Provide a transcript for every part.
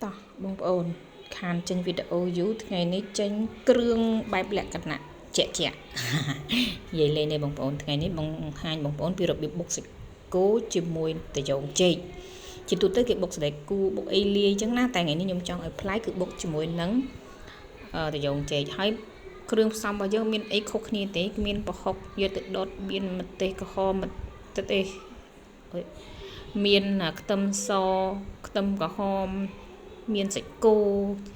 តោះបងប្អូនខានចេញវីដេអូយូរថ្ងៃនេះចេញគ្រឿងបែបលក្ខណៈជាក់ជាក់និយាយលេងទេបងប្អូនថ្ងៃនេះបង្ហាញបងប្អូនពីរបៀបបុកសាច់គោជាមួយត្រយងចេកជាទូទៅគេបុកសណ្តែកគូបុកអីលាយអញ្ចឹងណាតែថ្ងៃនេះខ្ញុំចង់ឲ្យប្លែកគឺបុកជាមួយនឹងត្រយងចេកហើយគ្រឿងផ្សំរបស់យើងមានអីខុសគ្នាទេមានប្រហុកយកទៅដុតមានម្ទេសក្រហមម្ទេសមានខ្ទឹមសខ្ទឹមក្រហមមានសាច់គោ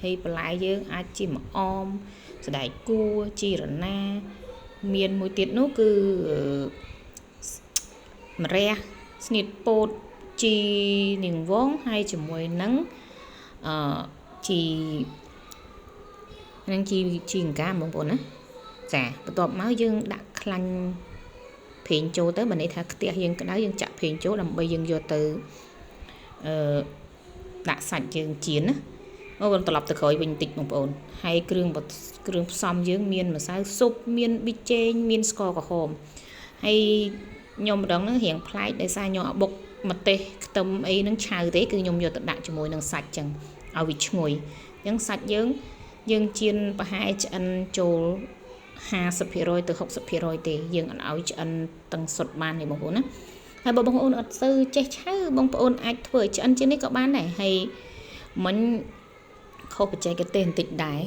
ហើយបន្លែយើងអាចជាម្អមសណ្តែកគួរជីរណាមានមួយទៀតនោះគឺម្រះស្នៀតពោតជីនាងវងហើយជាមួយនឹងអឺជីនឹងជីជីអង្កាបងប្អូនណាចាបន្ទាប់មកយើងដាក់ខ្លាញ់ប្រេងចូលទៅបើន័យថាខ្ទះយើងក្តៅយើងចាក់ប្រេងចូលដើម្បីយើងយកទៅអឺដាក់សាច់យើងចៀនណាអូត្រឡប់ទៅក្រោយវិញបន្តិចបងប្អូនហើយគ្រឿងផ្សំយើងមានម្សៅស៊ុបមានប៊ីចេងមានស្ករក្រហមហើយខ្ញុំម្ដងហ្នឹងរៀងប្លែកដោយសារខ្ញុំអត់បុកម្ទេសខ្ទឹមអីហ្នឹងឆៅទេគឺខ្ញុំយកទៅដាក់ជាមួយនឹងសាច់ចឹងឲ្យវាឈ្ងុយអញ្ចឹងសាច់យើងយើងចៀនប្រហែលឆ្អិនចូល 50% ទៅ 60% ទេយើងអត់ឲ្យឆ្អិនទាំងសុទ្ធបានទេបងប្អូនណាហើយបើបងប្អូនអត់សូវចេះឆៅបងប្អូនអាចធ្វើឲ្យឆ្អិនជាងនេះក៏បានដែរហើយមិញខុសបច្ចេកទេសបន្តិចដែរ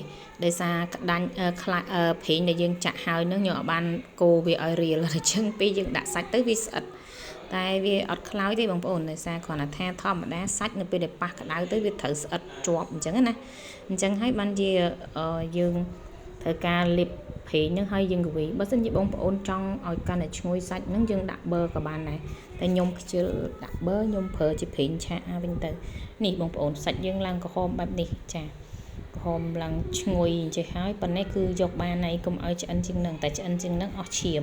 ដោយសារក្តាញ់ខ្លាប្រេងដែលយើងចាក់ហើយនឹងយើងអត់បានកូរវាឲ្យរៀលអញ្ចឹងពេលយើងដាក់សាច់ទៅវាស្អិតតែវាអត់ខ្លោចទេបងប្អូនដោយសារគ្រាន់តែថាធម្មតាសាច់នៅពេលដែលប៉ះក្តៅទៅវាត្រូវស្អិតជាប់អញ្ចឹងណាអញ្ចឹងហើយបានជាយើងត្រូវការលាបប្រេងហ្នឹងហើយយើងកវីបើសិនជាបងប្អូនចង់ឲ្យកាន់តែឈ្ងុយសាច់ហ្នឹងយើងដាក់ប៊ឺក៏បានដែរតែខ្ញុំខ្ជិលដាក់ប៊ឺខ្ញុំប្រើជាប្រេងឆាវិញទៅនេះបងប្អូនសាច់យើងឡើងក្រហមបែបនេះចាក្រហមឡើងឈ្ងុយអញ្ចេះហើយប៉ុណ្ណេះគឺយកបានហើយកុំឲ្យឆ្អិនជាងនឹងតែឆ្អិនជាងនឹងអស់ឈាម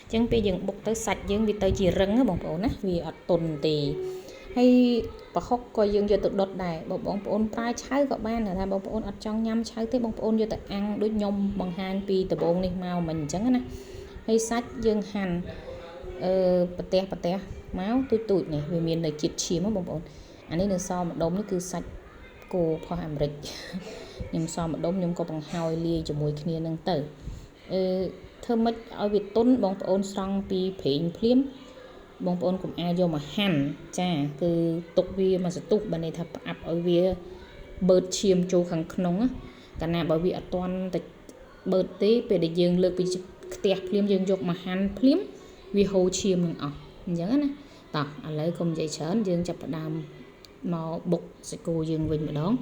អញ្ចឹងពេលយើងបុកទៅសាច់យើងវាទៅជារឹងណាបងប្អូនណាវាអត់ទន់ទេហើយប្រហុកក៏យើងយកទៅដុតដែរបើបងប្អូនប្រើឆៅក៏បានថាបងប្អូនអត់ចង់ញ៉ាំឆៅទេបងប្អូនយកទៅអាំងដូចខ្ញុំបង្ហាញពីដំបូងនេះមកមិនអញ្ចឹងណាហើយសាច់យើងហាន់ប្រទះមកទូចទូចនេះវាមាននៅជាតិឈាមបងប្អូនអានេះនៅសល់ម្ដុំនេះគឺសាច់គោផុសអាមេរិកខ្ញុំសល់ម្ដុំខ្ញុំក៏បង្ហើយលាយជាមួយគ្នានឹងទៅធ្វើម៉េចឲ្យវាទន់បងប្អូនស្រង់ពីប្រេងភ្លាមបងប្អូនកុំអាលយកមកហាន់ចាគឺទុកវាមកសន្ទុះបើន័យថាផ្អាប់ឲ្យវាបឺតឈាមចូលខាងក្នុងណាកាលណាបើវាអត់ទាន់តែបឺតទេពេលដែលយើងលើកពីខ្ទះភ្លាមយើងយកមកហាន់ភ្លាមវាហូរឈាមនឹងអស់អញ្ចឹងណាតោះឥឡូវកុំនិយាយច្រើនយើងចាប់ផ្ដើមមកបុកសាច់គោយើងវិញម្ដង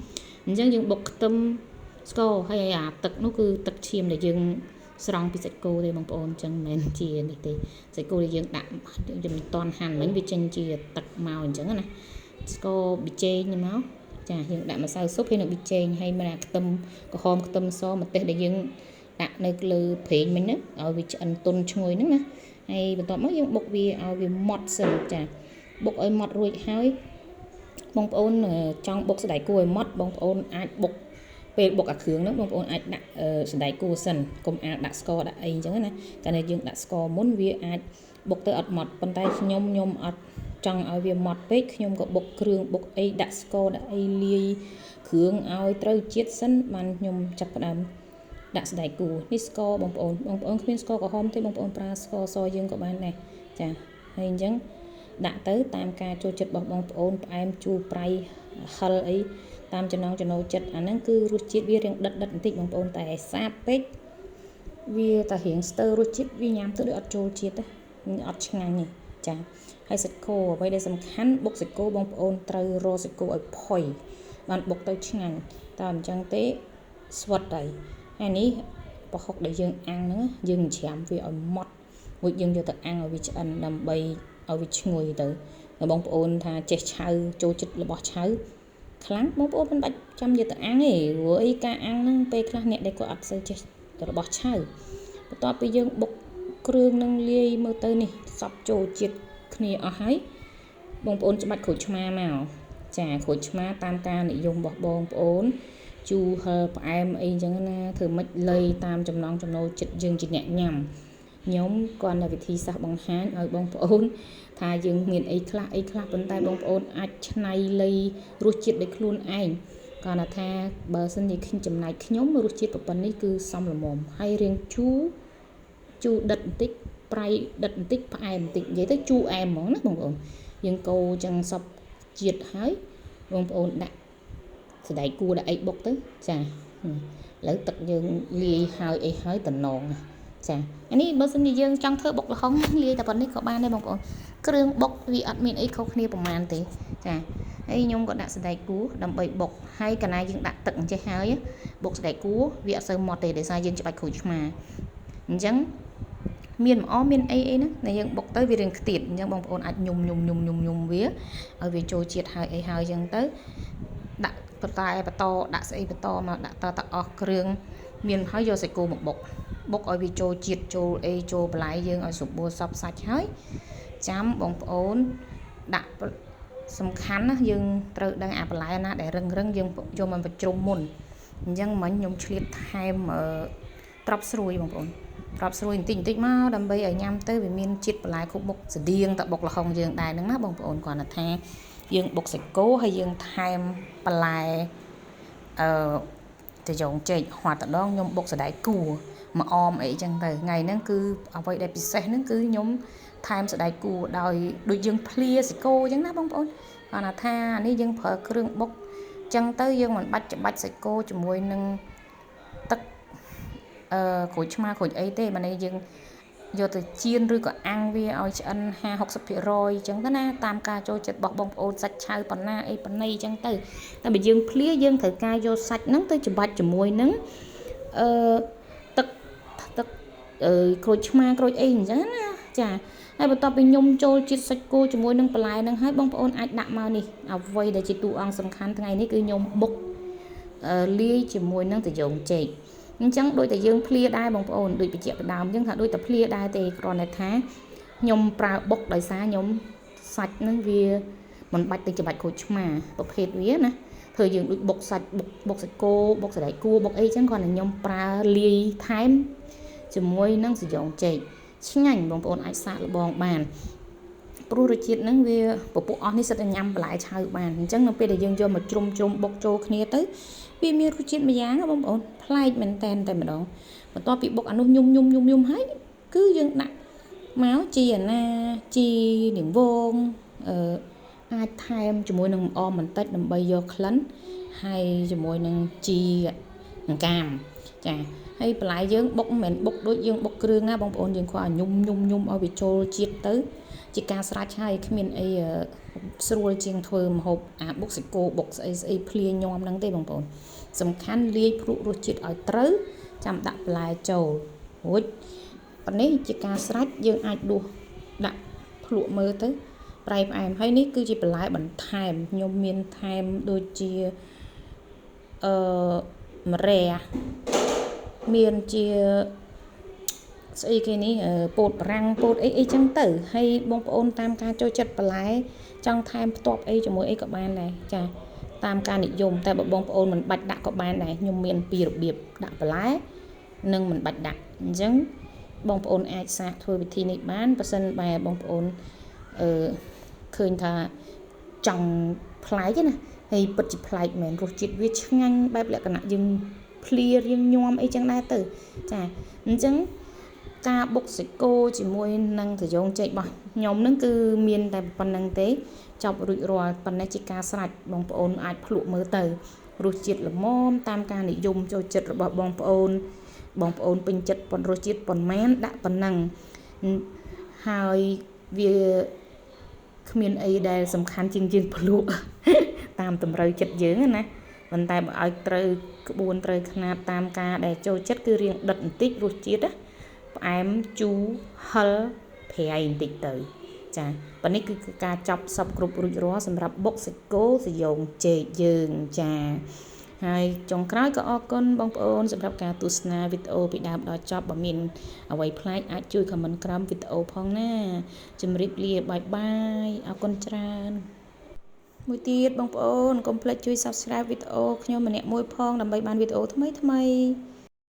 អញ្ចឹងយើងបុកខ្ទឹមស្ករហើយអាទឹកនោះគឺទឹកឈាមដែលយើងស្រង់ពីសាច់គោទេបងប្អូនអញ្ចឹងមិនមែនជានេះទេសាច់គោដែលយើងដាក់យើងមិនតាន់ហាន់មិញវាចេញជាទឹកមកអញ្ចឹងណាស្ករប៊ីចេងមកចាយើងដាក់ម្សៅស៊ុបហើយនឹងប៊ីចេងហើយមានអាខ្ទឹមក្រហមខ្ទឹមសម្ទេសដែលយើងដាក់នៅលើប្រេងមិញហ្នឹងឲ្យវាឆ្អិនទន់ឈ្ងុយហ្នឹងណាហើយបន្ទាប់មកយើងបុកវាឲ្យវាម៉ត់សិនចាបុកឲ្យម៉ត់រួចហើយបងប្អូនចង់បុកសណ្តែកគួរឲ្យម៉ត់បងប្អូនអាចបុកពេលបុកអាគ្រឿងហ្នឹងបងប្អូនអាចដាក់សណ្តែកគួរសិនកុំអាលដាក់ស្ករដាក់អីអញ្ចឹងណាកាលនេះយើងដាក់ស្ករមុនវាអាចបុកទៅអត់ម៉ត់ប៉ុន្តែខ្ញុំអត់ចង់ឲ្យវាម៉ត់ពេកខ្ញុំក៏បុកគ្រឿងបុកអីដាក់ស្ករដាក់អីលាយគ្រឿងឲ្យត្រូវជាតិសិនបានខ្ញុំចាប់ផ្ដើមដាក់សណ្តែកគួរនេះស្ករបងប្អូនគ្មានស្ករក្រហមទេបងប្អូនប្រើស្ករសយើងក៏បានដែរចាហើយអញ្ចឹងដាក់ទៅតាមការចូលចិត្តរបស់បងប្អូនផ្អែមជូរប្រៃហឹរអីតាមចំណង់ចំណូលចិត្តអាហ្នឹងគឺរសជាតិវារាងដិតៗបន្តិចបងប្អូនតែសាបពេកវាតែរាងស្ទើររសជាតិវាញ៉ាំទៅដូចអត់ចូលជាតិទេអត់ឆ្ងាញ់ទេចាហើយសាច់គោអ្វីដែលសំខាន់បុកសាច់គោបងប្អូនត្រូវរកសាច់គោឲ្យផុយបានបុកទៅឆ្ងាញ់តែអញ្ចឹងទេស្វិតហើយហើយនេះប្រហុកដែលយើងអាំងហ្នឹងយើងច្រាំវាឲ្យម៉ត់រួចយើងយកទៅអាំងឲ្យវាឆ្អិនដើម្បីឲ្យវាឈ្ងុយទៅបងប្អូនថាចេះឆៅចូលចិត្តរបស់ឆៅខ្លាំងបងប្អូនមិនបាច់ចាំយកទៅអាំងទេព្រោះអីការអាំងហ្នឹងពេលខ្លះអ្នកដែលគាត់អត់សូវចេះរបស់ឆៅបន្ទាប់ពីយើងបុកគ្រឿងនឹងលាយមើលទៅនេះសពចូលជាតិគ្នាអស់ហើយបងប្អូនច្បាច់ក្រូចឆ្មាមកចាក្រូចឆ្មាតាមការនិយមរបស់បងប្អូនជូរហឹរផ្អែមអីអញ្ចឹងណាធ្វើម៉េចលៃតាមចំណង់ចំណូលចិត្តយើងជាអ្នកញ៉ាំខ្ញុំគាត់នៅវិធីសាស្ត្របង្ហាញឲ្យបងប្អូនថាយើងមានអីខ្លះប៉ុន្តែបងប្អូនអាចឆ្នៃលៃរសជាតិដោយខ្លួនឯង គាត់ថាបើសិនជាខ្ញុំចំណែកខ្ញុំរសជាតិប៉ុណ្នេះគឺសមល្មមហើយរៀងជូរជូរដិតបន្តិចប្រៃដិតបន្តិចផ្អែមបន្តិចនិយាយទៅជូរអែមហ្មងណាបងប្អូនយើងកូរចឹងសពជាតិហើយបងប្អូនដាក់សណ្តែកគួរដាក់អីបុកទៅចាឥឡូវទឹកយើងលាយហើយអីហើយតំណងចាអានេះបើសិនជាយើងចង់ធ្វើបុកល្ហុងលាយតែប៉ុណ្នេះក៏បានដែរបងប្អូនគ្រឿងបុកវាអត់មានអីខុសគ្នាប្រហែលទេចាហើយខ្ញុំក៏ដាក់សណ្តែកគួរដើម្បីបុកហើយកណាយើងដាក់ទឹកអញ្ចេះហើយបុកសណ្តែកគួរវាអត់សូវម៉ត់ទេដោយសារយើងច្បាច់ក្រូចឆ្មាអញ្ចឹងមានម្អមមានអីអីហ្នឹងតែយើងបុកទៅវារៀងខ្ទាតអញ្ចឹងបងប្អូនអាចញុំញុំញុំញុំញុំវាឲ្យវាចូលជាតិហើយអីហើយអញ្ចឹងទៅដាក់បតែបន្តដាក់ស្អីបន្តមកដាក់តតអស់គ្រឿងមានហើយយកសាច់គោមកបុកបុកឲ្យវាចូលជាតិចូលអីចូលបន្លែយើងឲ្យសម្បូរសពសាច់ហើយចាំបងប្អូនដាក់សំខាន់ណាយើងត្រូវដឹងអាបន្លែណាដែលរឹងរឹងយើងយកមកបញ្ជ្រុំមុនអញ្ចឹងមិញខ្ញុំឆ្លៀតថែមត្រប់ស្រួយបងប្អូនត្រប់ស្រួយបន្តិចបន្តិចមកដើម្បីឲ្យញ៉ាំទៅវាមានជាតិបន្លែគ្រប់បុកស្តៀងតបុកល្ហុងយើងដែរហ្នឹងណាបងប្អូនគ្រាន់តែថាយើងបុកសាច់គោហើយយើងថែមបន្លែអឺទៅយ៉ងចេកហត់តដងខ្ញុំបុកសណ្តែកគួរមកអមអីចឹងទៅថ្ងៃហ្នឹងគឺអ្វីដែលពិសេសហ្នឹងគឺខ្ញុំថែមសណ្តែកគួរដោយដូចយើងភ្លាសាច់គោចឹងណាបងប្អូនគាត់ថានេះយើងប្រើគ្រឿងបុកចឹងទៅយើងមិនបាច់ច្បាច់សាច់គោជាមួយនឹងទឹកអឺក្រូចឆ្មាក្រូចអីទេបើនេះយើងយកទៅចៀនឬក៏អាំងវាឲ្យឆ្អិន50 60%អញ្ចឹងទៅណាតាមការចូលចិត្តរបស់បងប្អូនសាច់ឆៅប៉ុណ្ណាអីប៉ុណ្ណីអញ្ចឹងទៅតែបើយើងភ្លាយើងត្រូវការយកសាច់ហ្នឹងទៅច្បាច់ជាមួយនឹងអឺទឹកទឹកអឺក្រូចឆ្មាក្រូចអីអញ្ចឹងណាចាហើយបន្ទាប់ពីខ្ញុំចូលជាតិសាច់គោជាមួយនឹងបន្លែហ្នឹងហើយបងប្អូនអាចដាក់មកនេះអ្វីដែលជាតួអង្គសំខាន់ថ្ងៃនេះគឺខ្ញុំបុកលាយជាមួយនឹងត្រយងចេកអញ្ចឹងដូចតែយើងភ្លាដែរបងប្អូនដូចបញ្ជាក់ពីដើមអញ្ចឹងថាដូចតែភ្លាដែរទេគ្រាន់តែថាខ្ញុំប្រើបុកដោយសារខ្ញុំសាច់ហ្នឹងវាមិនបាច់ទៅច្បាច់ក្រូចឆ្មាប្រភេទវាណាធ្វើយើងដូចបុកសាច់បុកសាច់គោបុកសណ្តែកគួរបុកអីចឹងគ្រាន់តែខ្ញុំប្រើលាយថែមជាមួយនឹងសយងចេកឆ្ងាញ់បងប្អូនអាចសាកល្បងបានព្រោះរសជាតិហ្នឹងវាពពួកអស់នេះសិតតែញ៉ាំបន្លែឆៅបានអញ្ចឹងនៅពេលដែលយើងយកមកជ្រុំជ្រុំបុកចូលគ្នាទៅវាមានរសជាតិមួយយ៉ាងបងប្អូនប្លែកមែនតែនតែម្ដងបន្ទាប់ពីបុកអានោះញុំញុំញុំញុំហើយគឺយើងដាក់មកជីអាណាជីនាងវងអឺអាចថែមជាមួយនឹងអមបន្តិចដើម្បីយកក្លិនហើយជាមួយនឹងជីអង្កាមចាហើយបន្លែយើងបុកមិនមែនបុកដូចយើងបុកគ្រឿងណាបងប្អូនយើងគ្រាន់តែញុំញុំញុំឲ្យវាចូលជាតិទៅជាការស្រេចហើយគ្មានអីស្រួលជាងធ្វើម្ហូបអាបុកសាច់គោបុកស្អីស្អីភ្លាញំហ្នឹងទេបងប្អូនសំខាន់លាយភ្លក់រសជាតិឲ្យត្រូវចាំដាក់បន្លែចូលរួចប៉ុណ្នេះជាការស្រេចយើងអាចដួសដាក់ភ្លក់មើលទៅប្រៃផ្អែមហើយនេះគឺជាបន្លែបន្ថែមខ្ញុំមានថែមដូចជាអឺម្រះមានជាស្អីគេនេះពោតបារាំងពោតអីអីចឹងទៅហើយបងប្អូនតាមការចូលចិត្តបន្លែចង់ថែមផ្ទាប់អីជាមួយអីក៏បានដែរចាតាមការនិយមតែបើបងប្អូនមិនបាច់ដាក់ក៏បានដែរខ្ញុំមានពីររបៀបដាក់បន្លែនិងមិនបាច់ដាក់អញ្ចឹងបងប្អូនអាចសាកធ្វើវិធីនេះបានបើសិនបែបងប្អូនអឺឃើញថាចង់ប្លែកណាហើយពិតជាប្លែកមែនរសជាតិវាឆ្ងាញ់បែបលក្ខណៈយើងភ្លារៀងញោមអីចឹងដែរទៅចាអញ្ចឹងការបុកសាច់គោជាមួយនឹងត្រយងចេករបស់ខ្ញុំនឹងគឺមានតែប៉ុណ្្នឹងទេចប់រួចរាល់ប៉ុណ្ណេះជាការស្រេចបងប្អូនអាចភ្លក់មើលទៅរសជាតិល្មមតាមការនិយមចូលចិត្តរបស់បងប្អូនបងប្អូនពេញចិត្តប៉ុនរសជាតិប៉ុន្មានដាក់ប៉ុណ្ណឹងហើយវាគ្មានអីដែលសំខាន់ជាងយើងភ្លក់តាមតម្រូវចិត្តយើងណាប៉ុន្តែបើឲ្យត្រូវក្បួនត្រូវខ្នាតតាមការដែលចូលចិត្តគឺរៀងដិតបន្តិចរសជាតិណាផ្អែមជូរហឹរប្រៃបន្តិចទៅចាប៉ុន្នេះគឺការចប់សពគ្រប់រួចរាល់សម្រាប់បុកសាច់គោសយងចេកយើងចាហើយចុងក្រោយក៏អរគុណបងប្អូនសម្រាប់ការទស្សនាវីដេអូពីដើមដល់ចប់បើមានអ្វីប្លែកអាចជួយ comment ក្រោមវីដេអូផងណាជម្រាបលាបាយបាយអរគុណច្រើនមួយទៀតបងប្អូនកុំភ្លេចជួយ Subscribe វីដេអូខ្ញុំម្នាក់មួយផងដើម្បីបានវីដេអូថ្មីៗ